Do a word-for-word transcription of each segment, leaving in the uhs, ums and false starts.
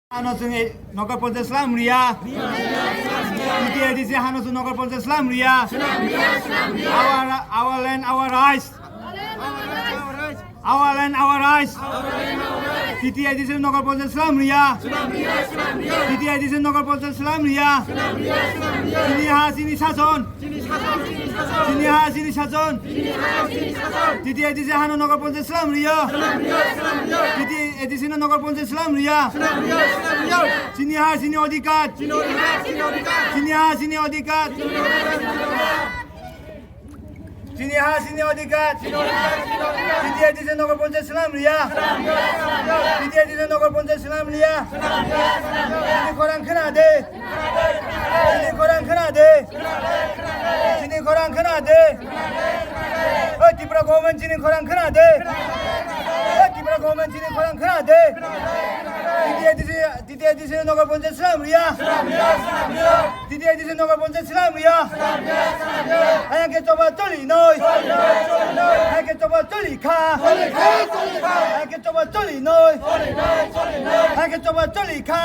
Hano chwng e-, Nagar Panchayat slam riya. T T A D C hano chwng Nagar Panchayat slam riya. Our, our land, our rights. Our land, our rights. T T A D C Nagar Panchayat slam riya. T T A D C Nagar Panchayat slam riya. Chini ha, chini sason. Chini ha, chini sason. T T A D C hano Nagar Panchayat slam riya. T T A D C no Nagar Panchayat slam riya. Chini ha, chini odhikar. Chini ha, chini odhikar. Chini ha, chini odhikar. T T A D C Nagar Panchayat slam riya. T T A D C Nagar Panchayat slam riya. Chini khorang khna de. Chini khorang khna de. Chini khorang khna de. Oi, Tripura government, chini khorang khna de. Oi, Tripura government, chini khorang khna de. T T A D C, T T A D C Nagar Panchayat slam riya. T T A D C Nagar Panchayat slam riya. Hai khe choba choli noi. Hai khe choba choli kha. Hai khe choba choli noi. Hai khe choba choli kha.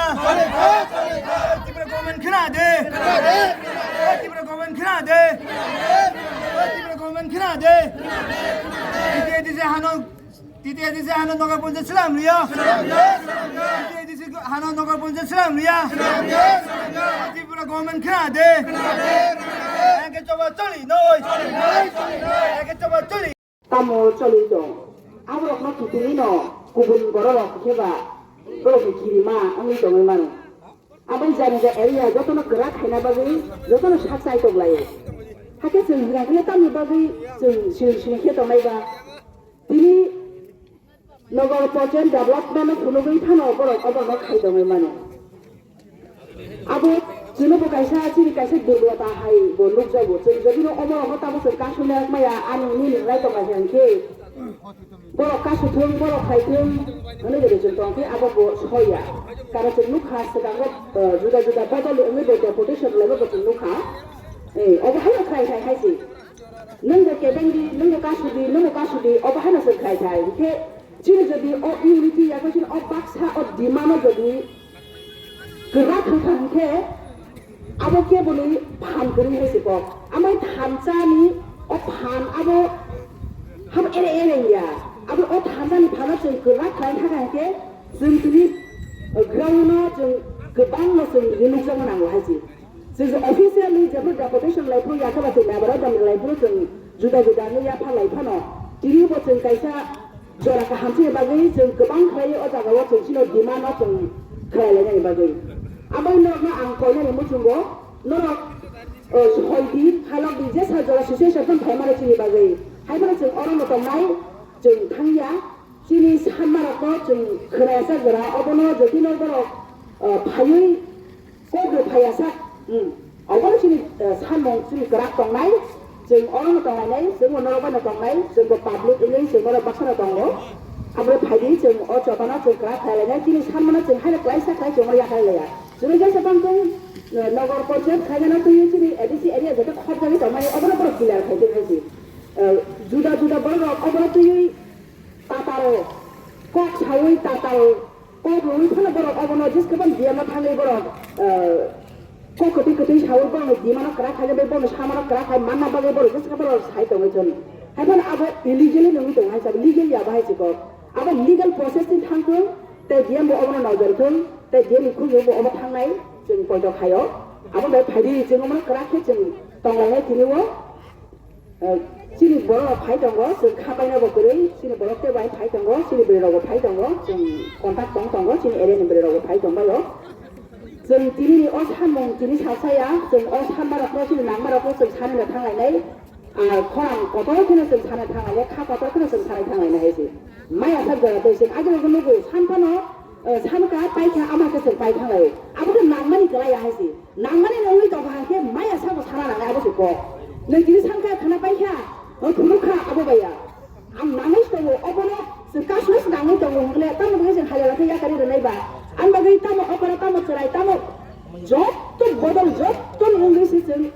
Tripura government khna de. Tripura government khna de. Tripura government khna de. T T A D C hano, T T A D C hano Nagar Panchayat slam riya. T T A D C hano Nagar Panchayat slam riya. Tripura government khna de. Hai khe choba choli noi. Hai khe choba choli. Tamo choli tong. Aborokno kitingino kubun bororok khe ba borokni kirima wngwi tongwi mano. Aboni jani ja area jotono kwrak khaina bagwi jotono sak chai tong laio. Hakhe chwng hwnka khe tamni bagwi chwng siring siring khe tongnai ba? Tini Nagar Panchayat development no phunugwi phano borok oborokno khai tongwi mano. Abo chwngno bo kaisa, chini kaisa durbolota hai bo nukjago. Chwng jodi no omo rogo tamo chwng kasumya maya ani nini rai tong lai khe, borok kasu thung, borok khai thung, hwnwi jodi chwng tong khe abo bo soya. Karon chwng nukha swkango, eh, juda juda bodol wngwi bo deputation laibo bo chwng nukha. Eh, obo haino khlai khai hai se. Nwng bo kebeng di, nwng bo kasu di, nwng bo kasu di, obo haino chwng khlai khai. Hinkhe chini jodi o unity ya khe chini o baksa o demand no jodi kwrak wngkha hinkhe abo keboni phan kwrwi hai se kok. Amai thansa ni o phan abo ham ere ere ya. Abo o thansa ni phan no chwng kwrak khlai thaka hinkhe chwng tini ground no chwng kwbang no chwng rinukjakma nango hai se. Chwng officially jepho deputation lai phuru ya khe ba chwng nabara dam lai phuru chwng juda juda wngwi ya pha lai phano. Tini bo chwng kaisa jora kaham chini bagwi chwng kwbang khlai o jaga o chwng chino demand no chwng khlai lai nani bagwi. Abo norok no ang koi nani muchungo norok, o, soi di, halok di, jesa jora situation phano phai mano chini bagwi. Hai phano chwng oro no tongnai chwng thang ya. Chini sanma rok no chwng khwnaya sa jora obo no jotino borok, o, phaiwi Kok rw phaiya sak, hmm. Obono chini, eh, sanmung chini kwrak tongnai, chwng orono tonglainai, chwngbo norok baino tongnai, chwngbo public wngwi chwng norok bakhano tongo. Aboni phaidi chwng o chobano chwng kwrak khlailainai, chini sanmano chwng haino klaisa khlai chwngno yakarlaiya. Chwngno jesa tongthung, eh, nogor ponchayat khlainano twiwi chini A D C area joto khopjagwi tongmani obono borok clear khai tongthung si. Eh, juda juda borok obono twiwi Tatal kok sawi tatal kok rwwi phano borok obono jeskhe phano D M o thangwi borok, eh, kok kwtwi kwtwi sawi borokno demand o kwrak khaijak bai borokno samano kwrak khai manna bagwi borok jeskhe phano sai tongwi thung. Hai phano abo illegally nungwi tongo hai sabo legal ya bo hai se kok. Abo legal process ni thang thung tei D M bo obono nojor thung tei D M ni khunju bo omo thangnai chwng poito khaio. Abo bai phaidi chwng omono kwrak khe chwng tonglainai tini o. Eh, chini borok rok phai tongo, chwng kha paina bo kwrwi, chini borok tei bai phai tongo, chini bwrwi rok bo phai tongo, chwng contact tong tongo, chini area ni bwrwi rok bo phai tong bai o. Chwng tini ni o samung tini salsa ya, chwng o sanma rok no, chini nangma rok no chwng sanwi no thang lainai, ah, khorang kotor kheno chwng sanwi thang lainai, kha kotor kheno chwng sanwi thang lainai hai se. Maya sak jora tei chwng agini bo nugo, san phano, eh, san ka pai kha, ama khe chwng pai thang lai o. Abo khe nangmani kwlai ya hai se. Nangmani nangwi tongkha hwnkhe maya sabo sana nangnai abo se kok. Nwng tini sankha khwna paikha, o phunukha abo baiya. Ang nangwi se tongo, obono chwng kasu se nangwi tongo hwnkhe tamo bagwi chwng halala khe yakarwi rwnai ba. Ani bagwi tamo okora tamo chwrai tamo jotto bodol jotto ni wngwi se chwng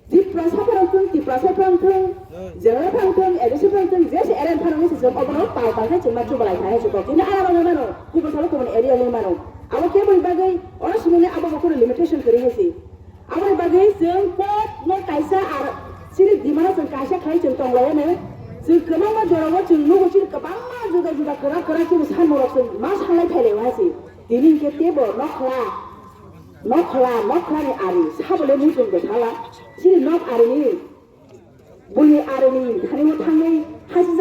Tiprasa phano thung, Tiprasa phano thung, Jera phano thung, A D C phano thung, jese area phano wngwi se chwng obono pal pal khe chwngma chubalai kha hai se kok. Tini ara bagwi mano, kubun salo kubun area wngwi mano. Abo keboni bagwi oro swnamwi abo bo kheno limitation kwrwi hai se. Aboni bagwi chwng court no kaisa ar chini demand no chwng kaisa khlai chwng tong lai ano. Chwng kwbangma jorao chwng nugo chini kwbangma juda juda kwrak kwrak chini samung rok chwng ma sanlai phai lai hai se. Tini hinkhe teibo nokhla, nokhla, nokhla ni ari sabo le muchung kwthala. Chini nok ari ni, buini ari ni thani o thangwi hasi